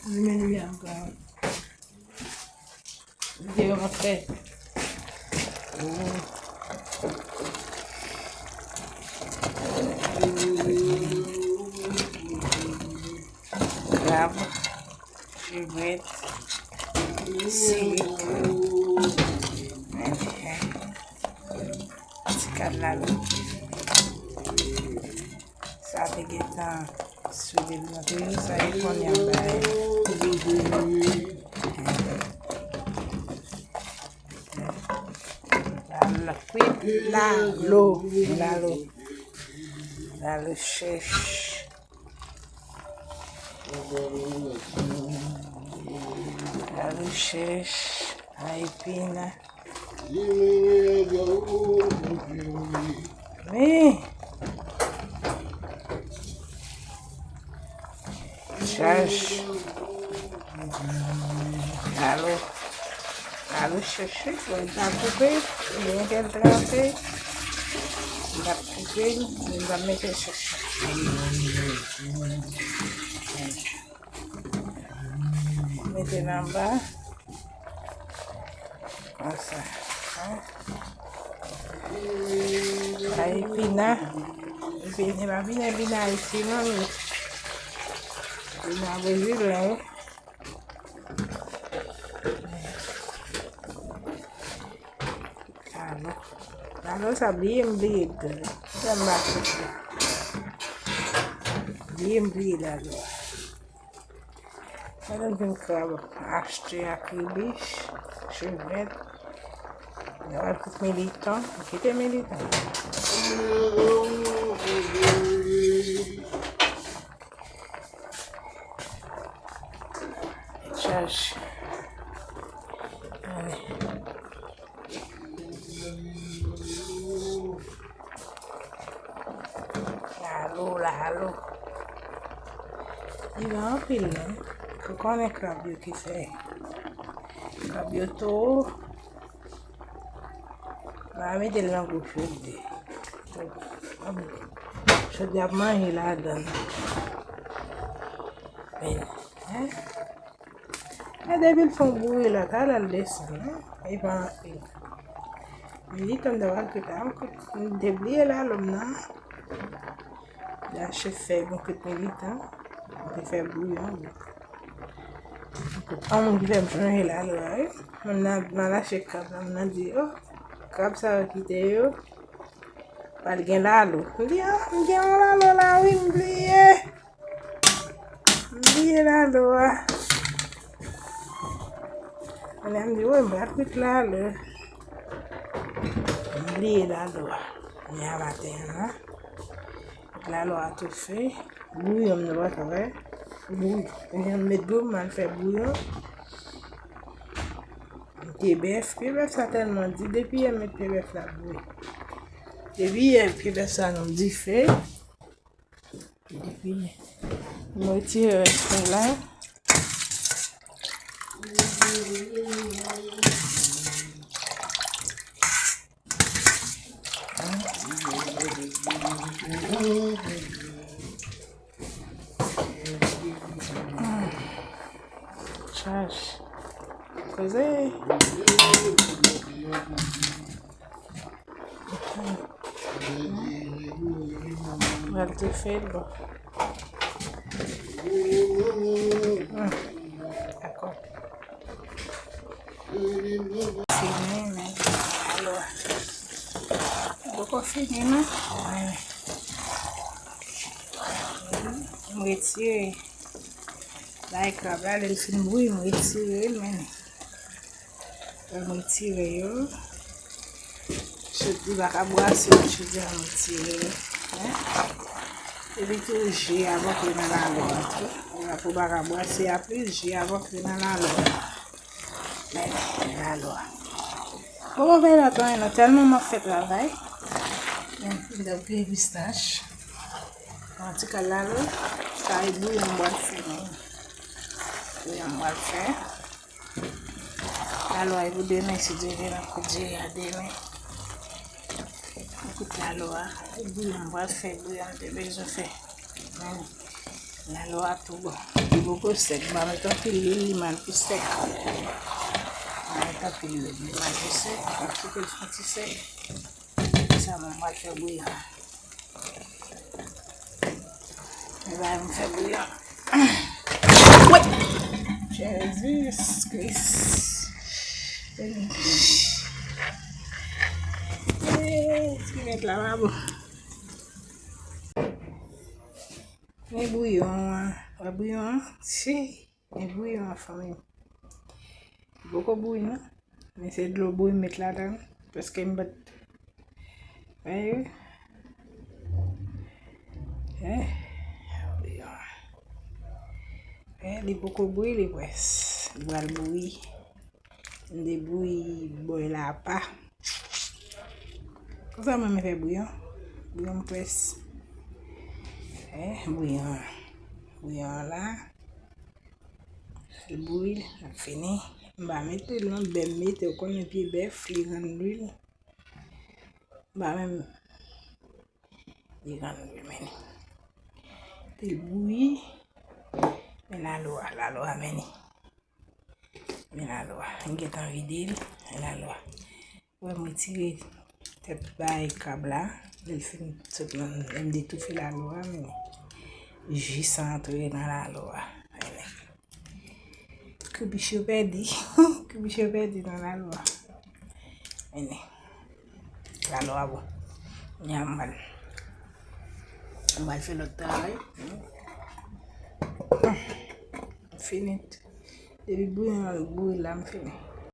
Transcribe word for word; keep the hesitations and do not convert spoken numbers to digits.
Mwen menm, mwen menm. Videyo m ap fè. Krab, krevèt, sirik. Ti kad la, wi. Sa te gentan sou depi nan toujou, sa e konnen ap bay. Lalo kwit, lalo, lalo, lalo chèch. Lalo chèch, a epina. Wi. Chèch. Lalo. Lalo chèch, wi, mwen ta koupe, mwen kèl tranche. Mwen ta koupe, mwen ta mete chèch. Mete l anba. Konsa. Sa epina. Epina, pa epina, epina isi, non, wi. Epina brezilen, wi. Alò. Alò, sa bliye m bliye l. Sa m pa bliye m bliye l alò. Gade m vin krab achte ak kribich, chevèt. Yo al kout militan, kite militan. Chèch. Ale. Lalo, lalo. Li gen anpil, non. Ou konnen krab yo ki fè. Krab yo tou. Mwen mete l nan gwo chodye. Chodye ap manje ladan. Men, hein? E depi l fè yon bouyi la, talè l desann, hein? E pa anpil. Militan m ta pral kite ankò. M te bliye lalo m nan. Lè chèf fè yon kout militan, m te fè bouyon. An moun ki fè m chanje lalo a, wi. Moun nan, m al achte krab la, moun nan di, "Oh, krab sa yo kite yo, pral gen lalo." M di, "Ah, m gen yon lalo la, wi, m bliye." M bliye lalo a. Kounye a m di, "Wi, m pral kwit lalo." M bliye lalo a. Kounye a maten an, lalo a toufe. Bouyon m nan pa travay. Bouyon. Kounye a m met dlo, m al fè bouyon. Pye bèf. Pye bèf sa tèlman di. Depi yè m met pye bèf la bouyi. Depi yè pye bèf sa nan dife. Depi m retire rès la. Chaj. Koze. Pral toufe l, bon. Dakò. Fini, men alò. Poko fini, non? Wi. M retire. Lay krab la, lè l fin bouyi, m retire l, men. Mwen retire yo. Chodi pa ka bwase, chodi a mwen retire yo. Hein? Epi tou, ji a pa antre nan lalo a tou. Ou pa ka bwase a plis, ji a pa antre nan lalo a. Men, lalo a. Bon, mwen fè lòt anyen, non, tèlman m ap fè travay. Men, m t ap griye pistach. Yon ti kal lalo. Sa e bouyon m pral fè, non. Bouyon m pral fè. Lalo a pou demen, si Dye vle, n ap kout diri a demen. N ap kout lalo a. Bouyon m pral fè, bouyon m te bezwen fè. Men, Lalo a tou bon. Li poko sèk. M pa met anpil lwil, li mal pou sèk. M pa met anpil lwil, li mal pou sèk. M ap kite l fè ti sèk. Sa mwen pral fè bouyon. Mwen pral fè bouyon. Wi. Jesus Christ. Eh, ti met la pa bon. Men bouyon an. Wè bouyon an? Si. Men bouyon an, fanmi. Li poko bouyi non. Men se dlo bouyi m met ladan. Paske m bat. Wè wi. Eh, bouyon an. Eh, li poko bouyi, li près. Li pral bouyi. M debouyi bòy la apa. Konsa mwen, mwen fè bouyon. Bouyon m près. Eh, bouyon an. Bouyon an la. L bouyi, l ap fini. M pa mete l non, bè m mete, ou konnen pye bèf, li rann lwil. M pa menm, li rann lwil, men li. Te l bouyi. Men lalo a, lalo a, men li. Men lalo a. M gentan vide l. Men lalo a. Wè, m retire tèt bay krab la. Lè l fin sot nan, lè m detoufe lalo a, men ji sa antre nan lalo a. Men. Kribich yo pèdi. Kribich yo pèdi nan lalo a. Men. Lalo a bon. Nyan mal. M pral fè lòt travay. Fini. Depi bouyon an bouyi la, m fini.